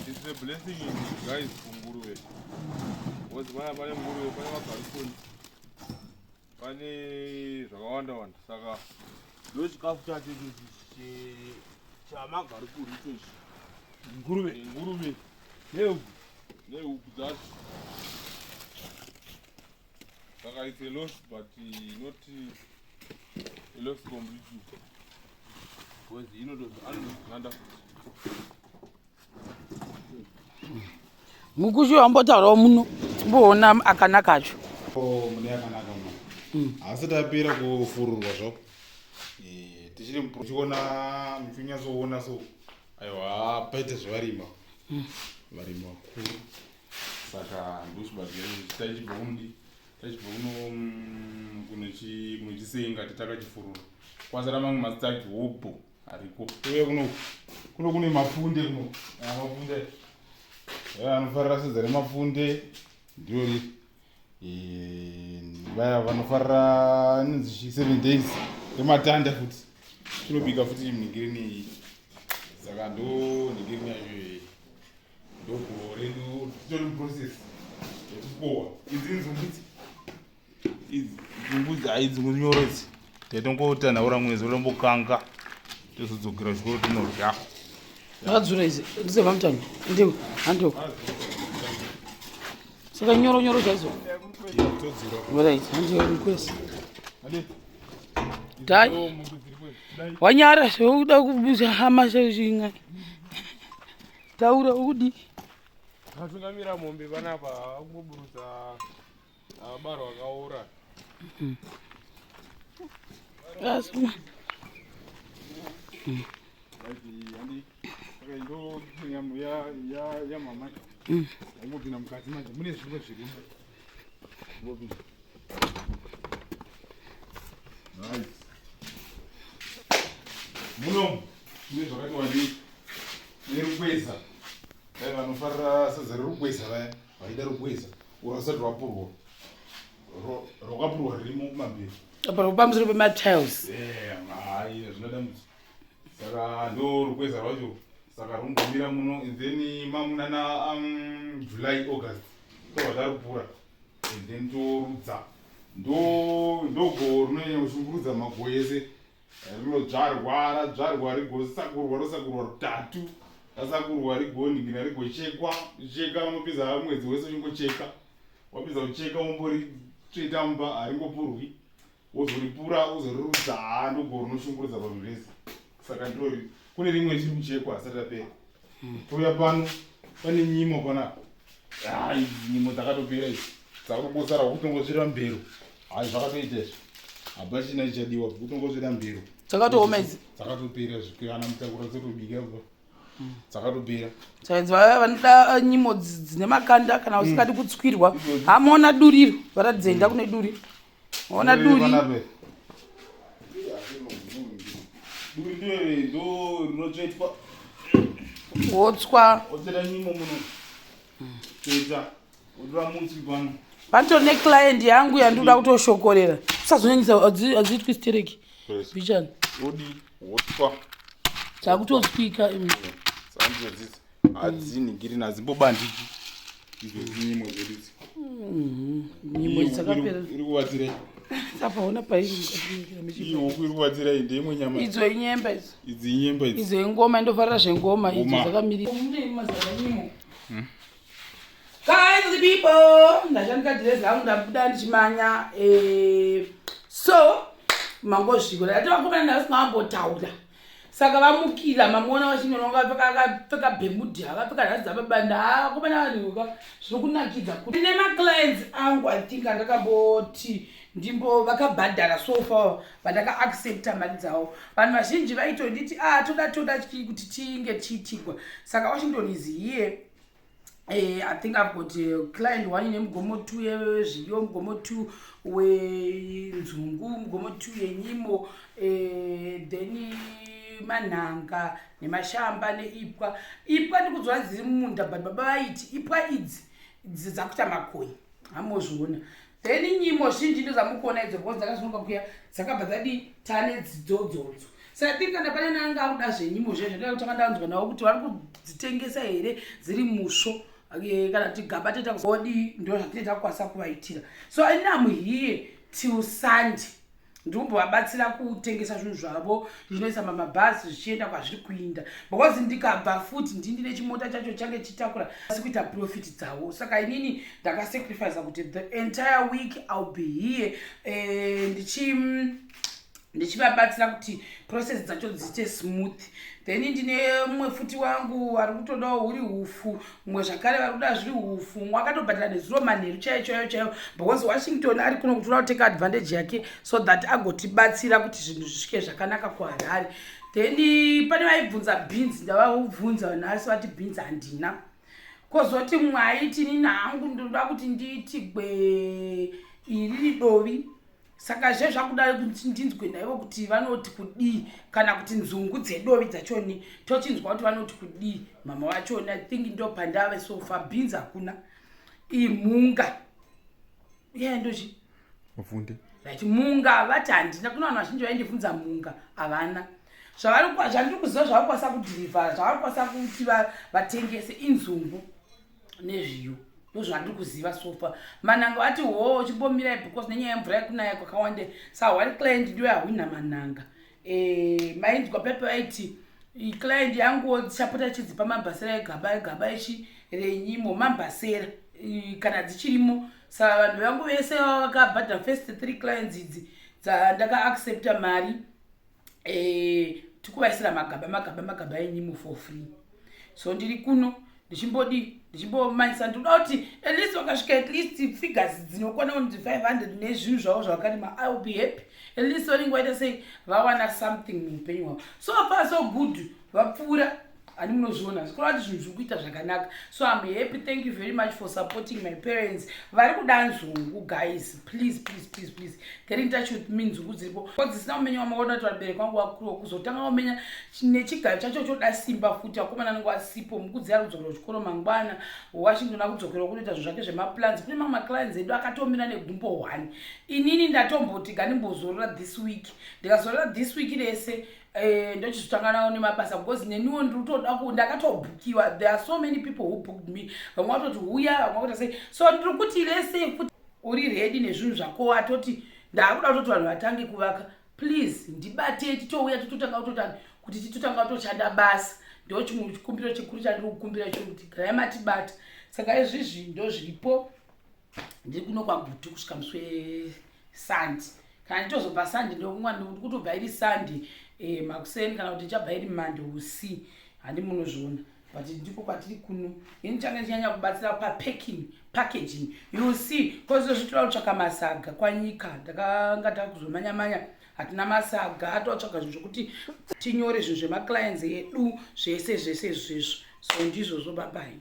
It's a blessing in disguise kunguruve. Because pana pane nguruve pane magarikoni pane zvakawanda wanda saka ndochikafu chacho ichochi chamagarikoni ichochi nguruve nguruve nehuku nehuku dzacho saka it's a loss but not a loss completely because inotozanoganda Mukushu wambotaurawo muno timboona akanaka acho. Oh, mune yakanaka muno. Asi tapera kufururwa zvako. Eh, tichiri muchiona muchinyatsoona so. Aiwa, paita zvevarima. Varimi vakuru. Saka ndochibatsira tachibva kundi tachibva kuno kunochi kunochisenga titakachifurura. Kwasara mamwe masitaki hobho. Ariko. Uye kuno kuno kune mafunde kuno. Ah, mafunde. Eh, anofarira sadza remafunde ndiyo riri. Eh, vaya vanofarira inonzi 7 days rematanda futi. Tinobika futi nhingirini iyi. Saka ndo nhingirini yacho iyi. Ndogoho redu titori muprocess yekukohwa. Idzi nzungu idzi. Idzi nzungu idzi haidzi nyoro idzi. Taitongotanhaura mwedzi utombokanga tozodzokera chikoro tinorya. Zvakadzura idzi ndizevamutano ndiwo handiwo. Saka nyoro nyoro chaidzo. Todzura. Right, handiwo request. Dai. Wanyara zvekuda kubuza hama sezvinga. Taura ukudi. Vatungamira mombe panapa vakungoburutsa abarwa akaora. Asi yamama yangopinda mukati manje mune zvimwe zvirimo. Muno mune zvakati wandei nerukweza. Dai vanofarira sadza rerugweza vaya vaida rugweza urwo rusati rwapurwa rwakapurwa ririmo kumamberi apa pamusoro pematiles. Hayi zvinoda muti saka ndo rugweza rwacho saka rungomira muno and then mamunana July August tobva tarupura and then torudza ndo ndogoho rinonyanya kushungurudza magoho ese rinodzvarwa radzvarwa rigosakurwa rosakurwa rutatu rasakurwa rigonhingina rigochekwa cheka unopedza mwedzi wese uchingocheka wapedza kucheka womboritsveta mumba haringopurwi wozoripura wozorirudza haa ndogo rinoshungurudza vanhu vese saka ndiro kune rimwe richiri kuchekwa asati rapera touya pano pane nyimo panapa hai idzi nyimo dzakatopera idzi dzakutongosara kutongosvira mbero hai zvakatoita izvi hapachina chichadiwa kutongosvira mbero Dzakatooma idzi. Dzakatopera zvikana mutakura dzotobika bva dzakatopera. Saka idzi vaya vanoda nyimo dzine makanda kana usingadi kutswirwa. Hamuona duriro varatidze enda kune duri. Ona duri. Duri ndiyo ndo rinotsvetwa. Wotswa. Wotsveta nyimo muno. Tsveta. Wotora mutswi pano. Panotori neclient yangu yandinoda kutoshokorera. Usazonyanyisa hadziitwi stereki. Bichana. Wodi wotswa. Dzakutotswika imi. Sandidzo dzidzi. Hadziningiri nadzimbobandiki. Idzo nyimo dzedu idzi. Nyimo dzakapera. Iri kubatsirei? Apa ona pairi. Iyi huku iri kubatsirei ndeimwe nyama. Idzo inyemba idzo. Idzi inyemba idzi. Idzo ingoma ndofarira zvengoma idzo Ngoma. dzakamirira. Mune mazaka nyimo. Guys, the people, ndashandika dhirezi rangu ndabuda ndichimanya. So mangozviko ndati vakomana ndavasingambotaura. Saka vamukira mamuona vachinononga akapfeka bhemudhi akapfeka nhasi dzababa ndakomana vanhuka zviri kunakidza kuti ndine maclients angu I think andakamboti Ndimbo vakabhadhara so far vandakaaccepta mari dzavo. Vanhu vazhinji vaitonditi, "Ah, toda kuti tinge tiitigwa." Saka Washington is here. I think I've got client one nemugomo two yezviyo, mugomo two wenzungu, mugomo two yenyimo, then manhanga nemashamba neipwa. Ipwa ndikudzora dziri mumunda, but baba vaiti ipwa idzi dzakuita makonyi, hamozviona. Then nyimo zhinji ndozamukuona idzo, because dzakazvinonga kuya dzakabva dzadi tane dzidzodzodzo. Saka think kana pane nanga akuda zvenyimo zvezvo, ndoda kutanga ndanzwa navo kuti vari kudzitengesa here dziri musvo, kana kuti gaba toita odi, ndo zvatinenge takukwanisa kuvaitira. So I'm here till Sunday. Ndikumbovabatsira kutengesa zvinhu zvavo, zvinoisa mamabhazi zvichienda kwazviri kuinda, because ndikabva futi ndindi nechimota chacho change chitakura asi kuita profit dzavo. Saka inini ndakasacrifica kuti the entire week I'll be here, ndichivabatsira kuti process dzacho dziite smooth. Then ndine mumwe futi wangu ari kutodawo huri hufu, mumwe zvakare vari kuda zviri hufu, mumwe akatobhadhara nezuro manheru chaiyo chaiyo chaiyo, because Washington ari kuno kutoda kuteka advantage yake so that agotibatsira kuti zvinhu zvisvike zvakanaka kuHarare. Then pane vaibvunza beans, ndavabvunza nhasi, vati beans handina. Kwozoti mumwe aiti, "Nini hangu ndinoda kuti ndiitigwe iriri dovi." Saka zve zvakuda kuti ndinzwe naivo kuti vanoti kudii, kana kuti nzungu dzedovi dzachoni, tochinzwa kuti vanoti kudii mama vachoni. I think ndo pandave so far. Beans hakuna, imhunga iye ndochi Mavhunde. Right, munga vati handina. Kuna vanhu vazhinji vaindibvunza munga, havana. Zvandiri kuziva zvavari kukwanisa kudhirivha, zvavari kukwanisa kuti vatengese inzungu nezviyo, ndo zvandiri kuziva so far. Mananga vati ho chimbomirai because nenyaya yemvura yekunaya kwakawanda. Sa one client ndiyo yahwina mananga. Mainzwa pepe vaiti client yangu dzichapota chidzipa mambasera egaba, egaba ichi renyimo, mambasera kana dzichirimo. Saka vanhu vangu vese vakabhadhara first three clients idzi dzandakaaccepta mari, tikuvaisira magaba, magaba, magaba enyimo for free. So ndiri kuno ndichimbodi ndichimbomanyisa, ndinoda kuti at least vakasvika at least figures dzinokwana kunzi 500 nezvinhu zvavo zvavakarima, I will be happy. At least vanenge vaita sei, vawana something muupenyu hwavo. So far so good, vapfuura hani, munozviona zvikureva kuti zvinhu zviri kuita zvakanaka. So I'm happy. Thank you very much for supporting my parents. Vari kuda nzungu, guys, please, please, please, please get in touch with me. Nzungu dziripo dzisina kumenya. Makaona kuti vabereki vangu vakuru, kuzotanga kumenya nechigayo chacho choda simba futi. Vakomana anenge vasipo, Mukudzi ari kudzokera kuchikoro mangwana, Washington akudzokera kunoita zvinhu zvake zvemaplans. Kune mamwe maclients edu akatomira negumbo one. Inini ndatomboti gandimbozorora this week, ndikazorora this week rese, ndochizotanga nawo nemabasa, because neniwo ndiri kutoda, ndakatobhukiwa. There are so many people who booked me. Vamwe vatoti huya, vamwe vakuita sei. So ndiri kuti rese futi uri ready nezvinhu zvako, atoti ndaakuda kutoti vanhu vatange kuvaka, please ndibate, titouya titotanga kutotanga kuti titotanga kutoshanda basa. Ndo chimwe chikumbiro chikuru chandiri kukumbira icho, kuti garai matibata. Saka izvizvi ndo zviripo. Ndiri kuno kwaGutu kusvika musi weSunday. Kana nditozobva Sunday, ndokumwa ndikutobva iri Sunday makuseni, kana kuti ndichabva iri Monday usi, handi munozviona. But ndiko kwatiri kuno. Ini change ndichinyanya kubatsira papacking, packaging, you see, cause zvitora kutsvaka masaga kwanyika. Ndakanga takuzomanya-manya, hatina masaga, totsvaga zvinhu zvokuti tinyore zvinhu zvemaclients edu, zvese zvese izvezvo. So ndizvozvo, babai.